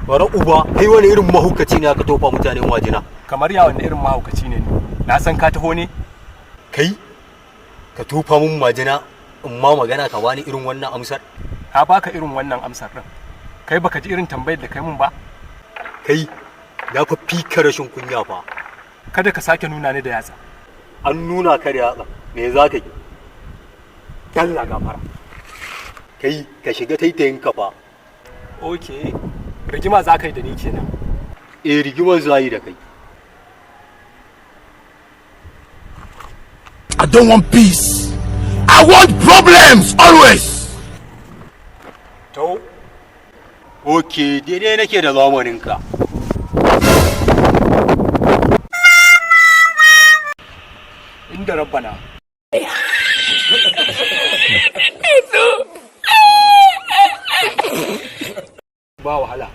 Bara uba, kai wani irin mahaukaci ne aka tofa mutane majina? Kamar ya wani irin mahaukaci ne ni? Na san ka taho ne. Kai ka tofa mun majina, in ma magana ka bani irin wannan amsar? Na baka irin wannan amsar din. Kai baka ji irin tambayar da kai mun ba? Kai, na fa fika rashin kunya fa. Kada ka sake nuna ni da yatsa. An nuna ka da yatsa, me za ka yi? Dalla gafara. Kai, ka shiga taitayin ka fa. Okay. Rigima za ka yi da ni kenan. Eh, rigimar za yi da kai. I don't want peace. I want problems always. To. Ok, daidai nake da zamaninka. Inda rabbana. Ba wahala.